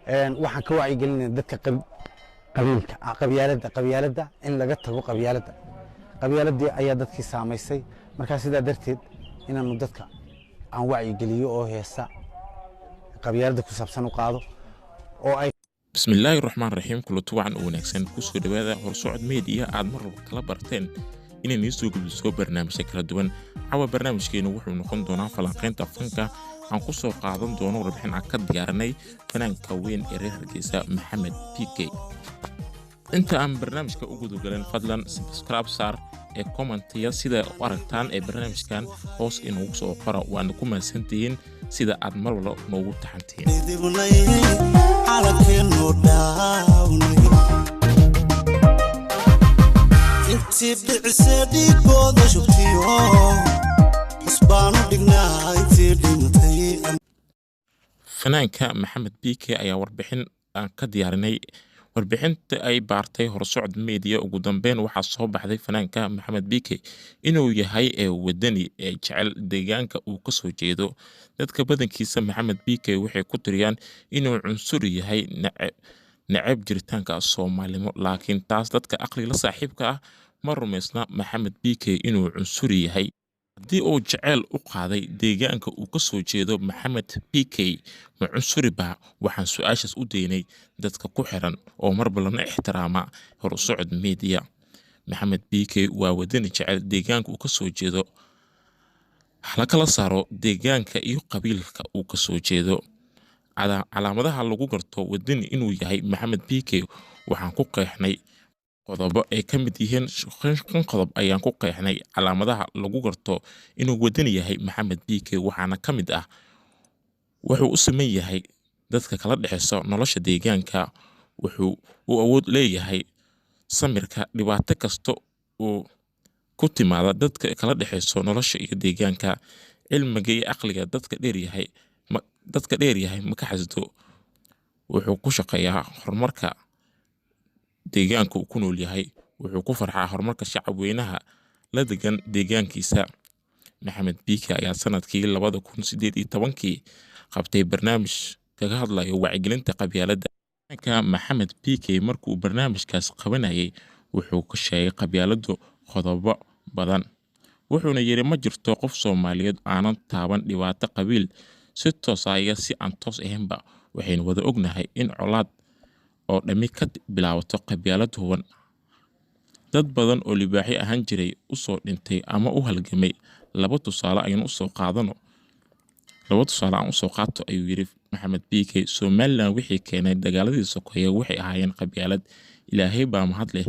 Waxaan ka wacyigelinaya dadka qabiilka, qabyaaladda in laga tago. Qabyaaladii ayaa dadkii saamaysay. Markaa sidaa darteed inaanu dadka aan wacyigeliyo oo heesa qabyaaladda ku saabsan u qaado oo ay Bismillaahi raxmaan raxiim. Kulanti wacan oo wanaagsan. Kusoo dhowaada Horsocod Media, aad mar walba kala barteen inay nii soo gudbiso barnaamijya kala duwan. Cawa barnaamijkeenu wuxuu noqon doonaa falanqaynta fanka, aan ku soo qaadan doono warbixin aan ka diyaarinay fanaanka weyn ee reer Hargeysa, Maxamed PK. Inta aan barnaamijka u gudagalan, fadlan subscribe saar ee commentiya sida u aragtaan ee barnaamijkan hoos inoogu soo qora. Waana ku mahadsantihiin sida aad mar walba noogu taxantihiin. Dibnay calankeenu dhaawnay, intii dhicisee dhiigooda shubtiyo xusbaanu dhignaa intii dhimatay. Fanaanka Maxamed PK ayaa warbixin aan ka diyaarinay. Warbixinta ay baartay Horsocod Media, ugu dambeyn waxaa soo baxday fanaanka Maxamed PK inuu yahay ee wadani ee jecel deegaanka uu kasoo jeedo. Dadka badankiisa Maxamed PK waxay ku tiriyaan inuu cunsur yahay, neceb jiritaanka Soomaalimo, laakiin taas dadka aqliga la saaxiibka ah ma rumaysna Maxamed PK inuu cunsuri yahay. Haddii uu jeceyl u qaaday deegaanka uu ka soo jeedo, Maxamed PK ma cunsuri baa? Waxaan su-aashaas u daynay dadka ku xiran oo marba lana ixtiraama Horsocod Media. Maxamed PK waa wadani jecel deegaanka uu ka soo jeedo. Hala kala saaro deegaanka iyo qabiilka uu ka soo jeedo. Calaamadaha lagu garto wadani inuu yahay Maxamed PK waxaan ku qeexnay qodobo ay ka mid yihiin shan qodob ayaan ku qeexnay calaamadaha lagu garto inuu wadani yahay Maxamed PK. Waxaana ka mid ah: wuxuu u siman yahay dadka kala dhexeyso nolosha deegaanka, wuxuu u awood leeyahay samirka dhibaato kasta oo ku timaada dadka kala dhexeyso nolosha iyo deegaanka, cilmiga iyo aqliga dadka dheeryahay ma ka xasdo, wuxuu ku shaqeeyaa horumarka deegaanka uu ku nool yahay, wuxuu ku farxaa horumarka shacab weynaha la degan deegaankiisa. Maxamed PK ayaa sanadkii 2018-kii qabtay barnaamij kaga hadlayo wacyigelinta qabyaaladda. Ka Maxamed PK markuu barnaamijkaas qabanayay wuxuu ka sheegay qabyaaladdu qodobo badan, wuxuuna yidhi: "Ma jirto qof Soomaaliyeed aanan taaban dhibaato qabiil, si toos ah iyo si aan toos ahaynba. Waxaynu wada ognahay in colaad oo dhammi ka bilaabato qabyaalad huban. Dad badan oo libaaxyo ahaan jiray usoo dhintay ama u halgamay. Laba tusaale aynu usoo qaadano, laba tusaale aan usoo qaato," ayuu yidhi Maxamed PK. "Somaliland wixii keenay dagaaladii sokeeye waxay ahaayeen qabyaalad. Ilaahay baa mahad leh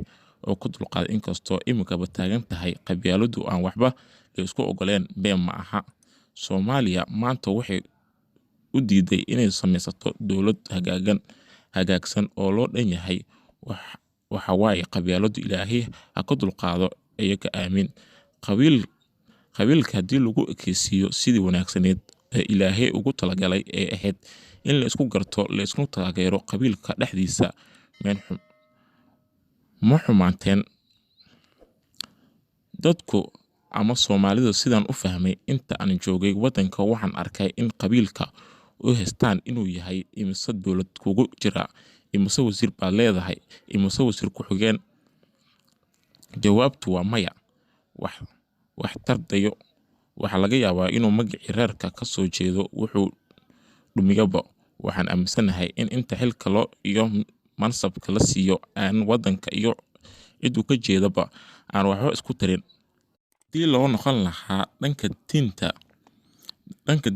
oo ku dulqaaday, inkastoo iminkaba taagan tahay qabyaaladu aan waxba la isku ogoleen. Been ma aha, Soomaaliya maanta waxay u diiday inay samaysato dowlad hagaagsan oo loo dhan yahay waxa waaye qabyaaladu. Ilaahay ha ka dulqaado iyaga, aamiin. Qabiilka haddii lagu ekeysiiyo sidii wanaagsaneed ee Ilaahay ugu talagalay ee ahayd in la isku garto, la isku taageero qabiilka dhexdiisa, ma xumaanteen dadku ama Soomaalidu? Sidaan u fahmay inta aan joogay waddanka, waxaan arkay in qabiilka u haystaan inuu yahay imise dowlad kugu jira, imise wasiir baad leedahay, imise wasiir ku-xigeen. Jawaabtu waa maya. Wax tardayo waxaa laga yaabaa inuu magacii reerka ka soo jeedo wuxuu dhumiyaba. Waxaan aaminsanahay in inta xilka loo iyo mansabka la siiyo aan waddanka iyo ciduu ka jeedaba aan waxba isku tarin. Haddii loo noqon lahaa dhanka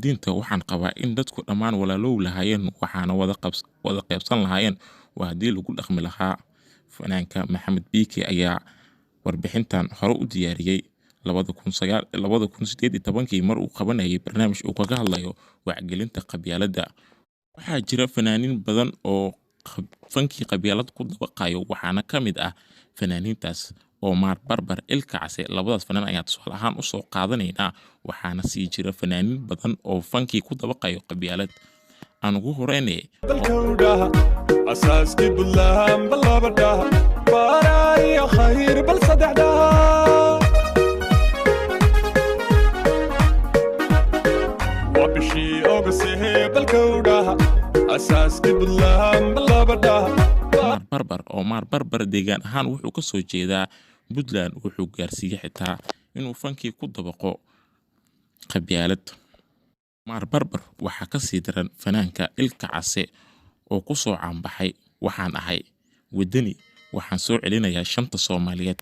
diinta, waxaan qabaa in dadku dhammaan walaalow lahaayeen, waxaana wada qaybsan lahaayeen. Waa haddii lagu dhaqmi lahaa." Fanaanka Maxamed PK ayaa warbixintan hore u diyaariyey 2018-kii mar uu qabanayay barnaamij uu kaga hadlayo wacyigelinta qabyaaladda. Waxaa jira fanaaniin badan oo fankii qabyaalad ku dabaqayo, waxaana ka mid ah fanaaniintaas Omar Barbar, Ilka Case. Labadaas fanaan ayaa tusaale ahaan usoo qaadanaynaa. Waxaana sii jira fanaaniin badan oo fankii ku dabaqayo qabyaalad. Aan ugu horeyne Dalka u dhaha asaaskii Buntland bal laba dhaha, baraar iyo khayr bal saddex dhaha. Waa bishii Ogasehe, balka u dhaha. Asaaskii Buntland balabadhaha. Omar Barbar. Omar Barbar deegaan ahaan wuxuu ka soo jeedaa Puntland. Wuxuu gaarsiiyey xitaa inuu fankii ku dabaqo qabyaalad. Omar Barbar waxaa ka sii daran fanaanka Ilka Case oo ku soo caanbaxay "Waxaan ahay wadani, waxaan soo celinayaa shanta Soomaaliyeed."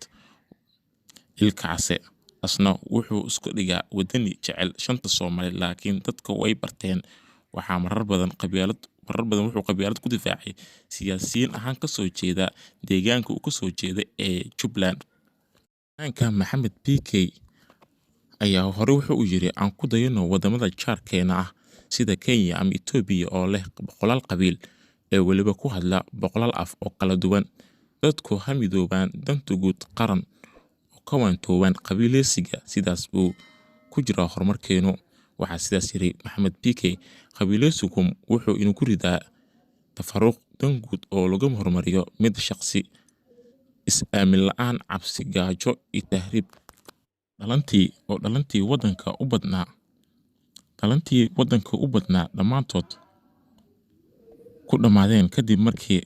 Ilka Case asna wuxuu isku dhigaa wadani jecel shanta Soomaali, laakiin dadka way barteen. Waxaa marar badan qabyaalad, marar badan wuxuu qabyaalad ku difaacay siyaasiyiin ahaan kasoo jeeda deegaanka uu kasoo jeeda ee Jubbaland. Fanaanka Maxamed BK ayaa hore wuxuu u yiri: "Aan ku dayano wadamada jaarkeena ah sida Kenya ama Itoobiya oo leh boqolaal qabiil ee weliba ku hadla boqolaal af oo kala duwan. Dadku ha midoobaan danta guud qaran oo ka waantoobaan qabiileysiga, sidaas buu ku jiraa horumarkeenu." Waxaa sidaas yiri Maxamed BK. Qabiileysigu wuxuu inagu ridaa tafaruuq, dan guud oo lagu horumariyo mid shaqsi, is-aamin la'aan, cabsi, gaajo iyo tahriib. Dhalantii oo dhalantii wadanka u badnaa, dhalantii wadanka u badnaa dhammaantood ku dhammaadeen kadib markii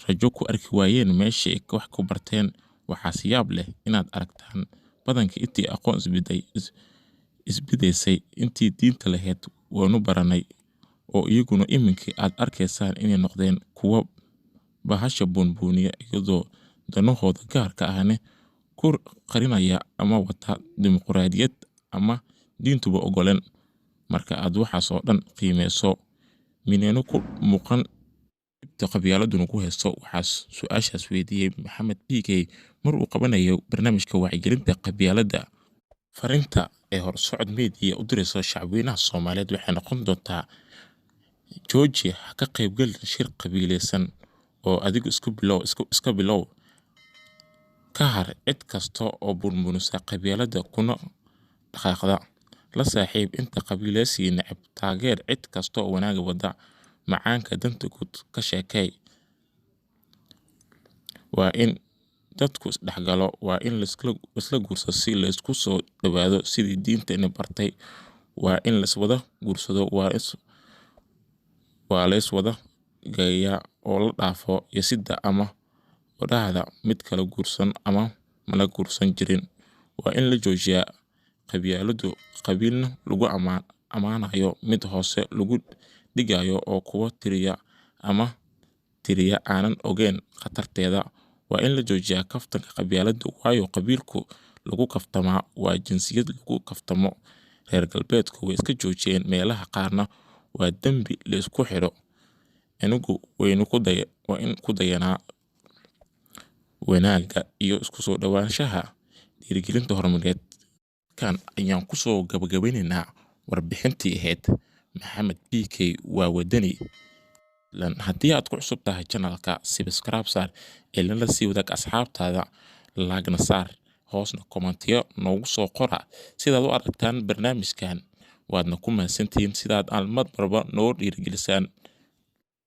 rajo ku arki waayeen meeshii ay wax ku barteen. Waxaase yaab leh inaad aragtaan badanka intii aqoon isbidaysay, intii diinta lahayd waanu baranay, oo iyaguna iminkii aad arkaysaan inay noqdeen kuwo bahasha buunbuuniya, iyadoo danahooda gaarka ahne ku qarinaya ama wata dimuqraadiyad ama diintuba ogoleen. Marka aad waxaas oo dhan qiimeyso, minaynu ku muuqan dhibta qabyaaladuna ku haysto? Waxaa su-aashaas weydiiyey Maxamed BK mar uu qabanayo barnaamijka wacyigelinta qabyaaladda. Farinta ee Horsocod Media u dirayso shacabweynaha Soomaaliyeed waxay noqon doontaa: jooji, ha ka qaybgelin shir qabiileysan oo adigu isku bilow, iska bilow. Ka har cid kasta oo burburisa qabyaaladda kuna dhaqaaqda. La saaxiib inta qabiileysiga neceb. Taageer cid kasta oo wanaaga wada. Macaanka danta guud ka sheekay. Waa in dadku isdhexgalo, waa in laisla guursado si laisku soo dhawaado sidii diinteena bartay. Waa in laiswada guursado, waa laiswada geeyaa oo la dhaafo yasida ama odhaahda mid kala guursan ama mana guursan jirin. Waa in la joojiyaa qabyaaladu, qabiilna lagu ammaanayo, mid hoose lagu dhigayo oo kuwa tiriya ama tiriya aanan ogeyn khatarteeda. Waa in la joojiyaa kaftanka qabyaaladu, waayo qabiilku lagu kaftamaa waa jinsiyad lagu kaftamo. Reer galbeedku way iska joojiyeen, meelaha qaarna waa dembi la isku xidho. Anigu waynu ku day waa in ku dayanaa wanaagga iyo isku soo dhawaanshaha, dhiirigelinta horumareed. Kan ayaan kusoo gabagabeynaynaa warbixintii ahayd Maxamed BK waa wadani. Haddii aad ku cusub tahay channelka, subscribe saar ee lala sii wadaag asxaabtaada, like-na saar, hoosna commentiyo noogu soo qora sidaad u aragtaan barnaamijkan. Waadna ku mahadsantihiin sidaad mar walba noo dhiirigelisaan.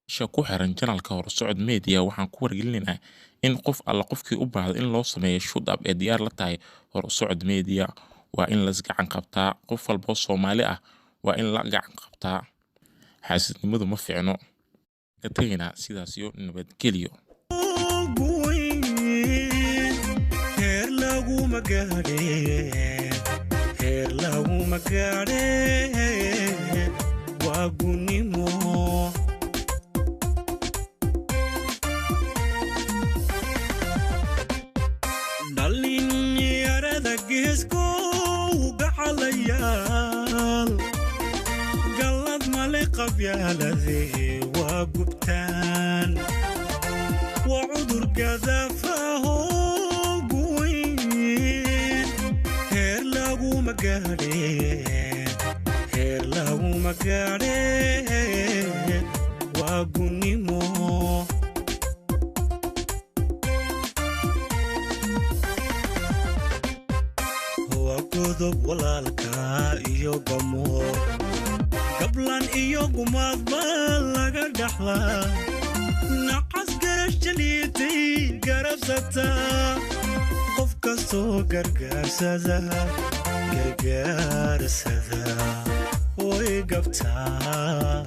Isha ku xiran channelka Horsocod Media waxaan ku wargelinaynaa in qof alla qofkii u baahdo in loo sameeyo shoot up ee diyaar la tahay Horsocod Media. Waa in la isgacan qabtaa, qof walbo Soomaali ah waa in la gacan qabtaa. Xaasidnimadu ma fiicno. Ka tegaynaa sidaas iyo nabadgelyo. Heer laguma gaadhe, heer laguma gaadhe, waa gunnimo. Dhallinyarada geeskow gacalayaal, gallad male qabyaalade, waa gubtaan, waa cudur gadaafaho guweyn. Heer laguma gaadhe, heer laguma gaadhe, waa gunnimo. Waa godob walaalka iyo gamo, gablan iyo gumaadba laga dhaxlaa, nacas garash jaliitay garabsataa, qof kastoo gargaarsada gargaarsada way gabtaa.